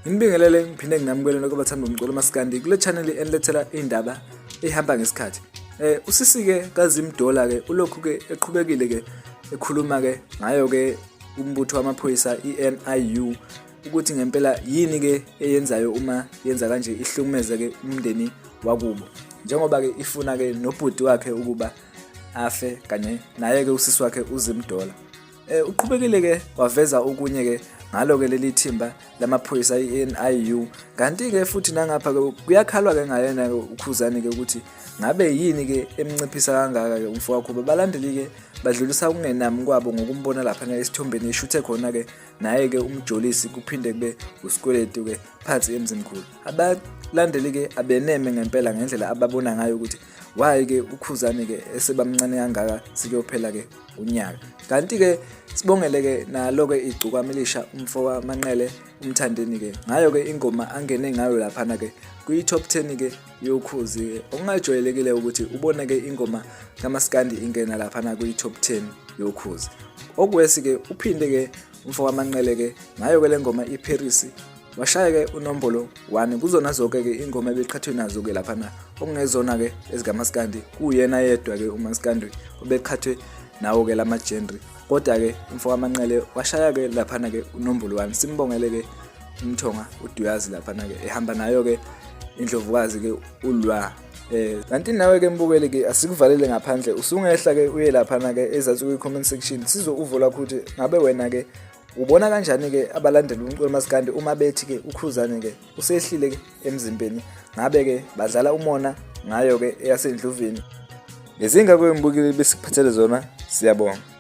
Nginibingelele ngiphinde nginamukele nokho bathanda umculo maskandi kule channel enilethela indaba ehamba ngesikhathi. Usisi ke kaZimdola ke ulokhu ke eqhubekile ke ekhuluma ke ngayo ke umbutho wamaphoyisa iNIU ukuthi ngempela yini ke eyenzayo uma yenza kanje ihlukumeze ke umndeni wakubo njengoba ke ifuna ke nobhuti wakhe ukuba afe kanye naye ke usisi wakhe uZimdola. Uqhubekile ke waveza okunye ke ngalo ke leli thimba lamaphoyisa i-NIU kanti ke futhi nangapha ke kuyakhalwa ke ngayena ke uKhuzani ke ukuthi ngabe yini ke emnciphisa kangaka ke umfo wakho. Balandeli ke badlulisa ukungenami kwabo ngokumbona lapha esithombeni eshuthe khona ke naye ke uMjolisi kuphinde kube uSikweletu ke phansi eMzimkhulu. Abalandeli ke abeneme ngempela ngendlela ababona ngayo ukuthi why ke uKhuzani ke esebamncane kangaka sekuyophela ke unyaka. Kanti ke sibongele ke nalo ke igcokama elisha umfo kaManqele uMthandeni ke ngayo ke ingoma angene ngayo laphana ke kwi top 10 ke yoKhozi ke okungajwayelekile ukuthi ubone ke ingoma kaMaskandi ingena laphana kwi top 10 yoKhozi. Okwesi ke uphinde ke umfo kaManqele ke ngayo ke lengoma iParis washaya ke unombolo 1 kuzona zonke ke ingoma ebeqhathwe nazo ke laphana okungezona ke ezikaMaskandi kuyena yedwa ke uMaskandi obeqhathwe nawo ke lama genre kodwa ke umfo kaManqele washaya ke laphana ke unombolo 1. Simbongele ke umthonga uDuyazi laphana ke ehamba nayo ke indlovukazi ke ulwa. Kanti nawe ke mbukeli ke asikuvalele ngaphandle usungehla ke uye laphana ke ezathu kwi comment section sizwe uvo lwakho ukuthi ngabe wena ke ubona kanjani ke abalandeli bomculo maskandi uma bethi ke uKhuzani ke usehlile ke emzimbeni ngabe ke badlala umona ngayo ke eyasendluvini. Ngezinga kwembukeli besikuphathele zona siyabonga.